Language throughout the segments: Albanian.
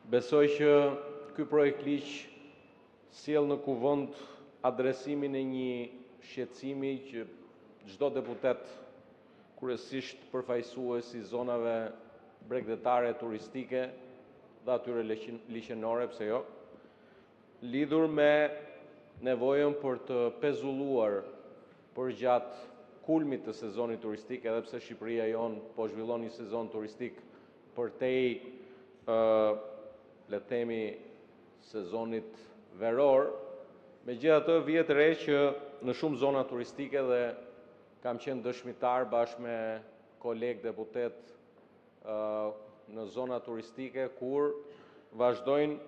Besoj që ky projektligj sjell në Kuvend adresimin e një shqetësimi që çdo deputet, kryesisht përfaqësues i zonave bregdetare turistike dhe atyre liqenore, pse jo, lidhur me nevojën për të pezulluar përgjatë kulmit të sezonit turistik, edhe pse Shqipëria jonë po zhvillon një sezon turistik përtej, le të themi, sezonit veror, megjithatë vihet re që në shumë zona turistike dhe kam qenë dëshmitar bashkë me kolegë deputetë në zona turistike kur vazhdojnë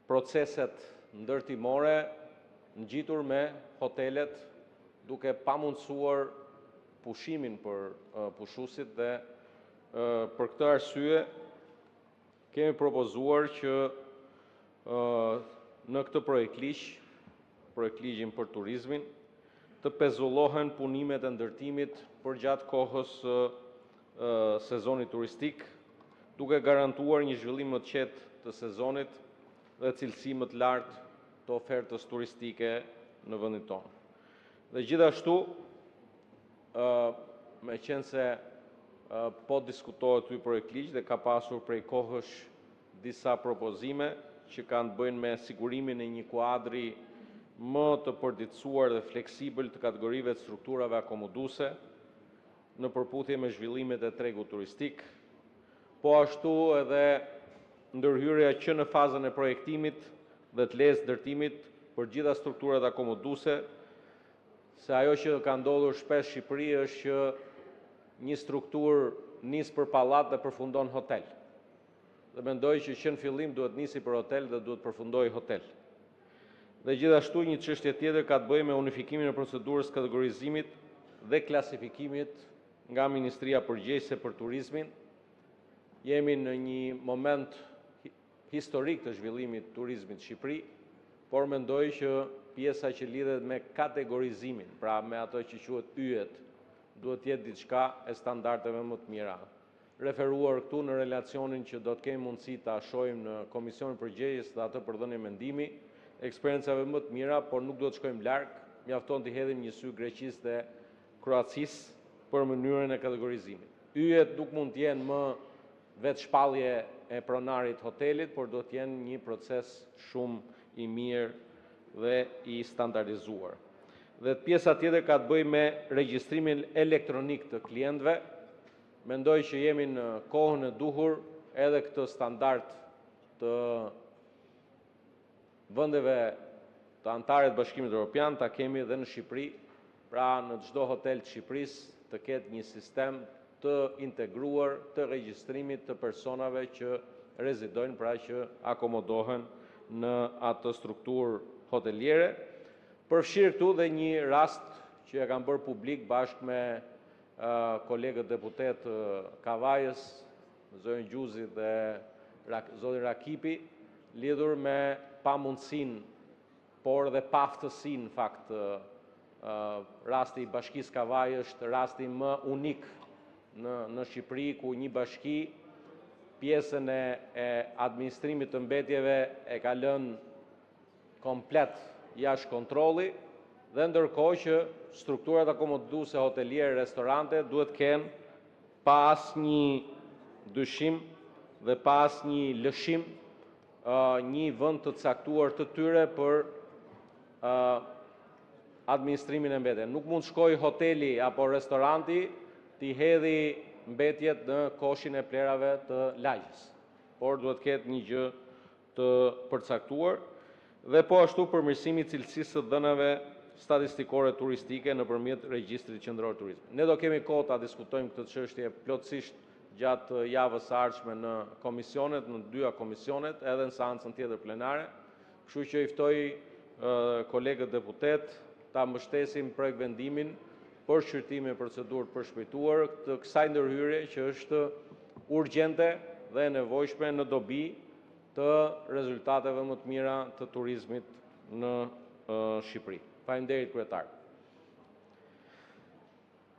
proceset ndërtimore ngjitur me hotelet, duke pamundësuar pushimin për pushuesit dhe për këtë arsye kemi propozuar që në këtë projektligj, projektligjin për turizmin, të pezullohen punimet e ndërtimit përgjatë kohës së sezonit turistik, duke garantuar një zhvillim më të qetë të sezonit dhe cilësi më të lartë të ofertës turistike në vendin tonë. Dhe gjithashtu, meqenëse po diskutohet ky projektligj dhe ka pasur prej kohësh disa propozime që kanë të bëjnë me sigurimin e një kuadri më të përditësuar dhe fleksibël të kategorive të strukturave akomoduese në përputhje me zhvillimet e tregut turistik, po ashtu edhe ndërhyrja që në fazën e projektimit dhe të lejes së ndërtimit për të gjitha strukturat akomoduese, se ajo që ka ndodhur shpesh në Shqipëri është që një strukturë nis për pallat dhe përfundon hotel. Dhe mendoj që që në fillim duhet nisi për hotel dhe duhet përfundojë hotel. Dhe gjithashtu një çështje tjetër ka të bëjë me unifikimin e procedurës së kategorizimit dhe klasifikimit nga Ministria përgjegjëse për Turizmin. Jemi në një moment historik të zhvillimit të turizmit në Shqipëri, por mendoj që pjesa që lidhet me kategorizimin, pra me ato që quhet yjet, duhet të jetë diçka e standardeve më të mira. Referuar këtu në relacionin që do të kemi mundësi ta shohim në komisionin përgjegjës dhe atë për dhënie mendimi, eksperiencave më të mira, por nuk duhet të shkojmë larg, mjafton t'i hedhim një sy Greqisë dhe Kroacisë për mënyrën e kategorizimit. Yjet nuk mund të jenë më vetë shpallje e pronarit të hotelit, por duhet të jenë një proces shumë i mirë dhe i standardizuar. Dhe pjesa tjetër ka të bëjë me regjistrimin elektronik të klientëve. Mendoj që jemi në kohën e duhur edhe këtë standard të vendeve të anëtare të Bashkimit Evropian ta kemi edhe në Shqipëri, pra në çdo hotel të Shqipërisë të ketë një sistem të integruar të regjistrimit të personave që rezidojnë, pra që akomodohen në atë strukturë hoteliere. Përfshirë këtu dhe një rast që e kam bërë publik bashkë me kolegët deputetë të Kavajës, zonjën Gjuzi dhe zotin Rakipi, lidhur me pamundësinë, por dhe paaftësinë, në fakt, rasti i Bashkisë Kavajë është rasti më unik në në Shqipëri ku një bashki pjesën e e administrimit të mbetjeve e ka lënë komplet jashtë kontrolli dhe ndërkohë që strukturat akomoduese hoteliere, restorante duhet të kenë pa asnjë dyshim dhe pa asnjë lëshim një vend të caktuar të tyre për administrimin e mbetjeve. Nuk mund të shkojë hoteli apo restoranti t'i hedhi mbetjet në koshin e plehrave të lagjes, por duhet të ketë një gjë të përcaktuar. Dhe po ashtu përmirësimi i cilësisë së dhënave statistikore turistike nëpërmjet Regjistrit Qendror të Turizmit. Ne do kemi kohë ta diskutojmë këtë çështje plotësisht gjatë javës së ardhshme në komisionet, në dyja komisionet, edhe në seancën tjetër plenare. Kështu që i ftoj kolegët deputetë ta mbështesim projektvendimin për shqyrtimin e procedurë të përshpejtuar të kësaj ndërhyrje që është urgjente dhe e nevojshme në dobi të rezultateve më të mira të turizmit në Shqipëri. Faleminderit, kryetar.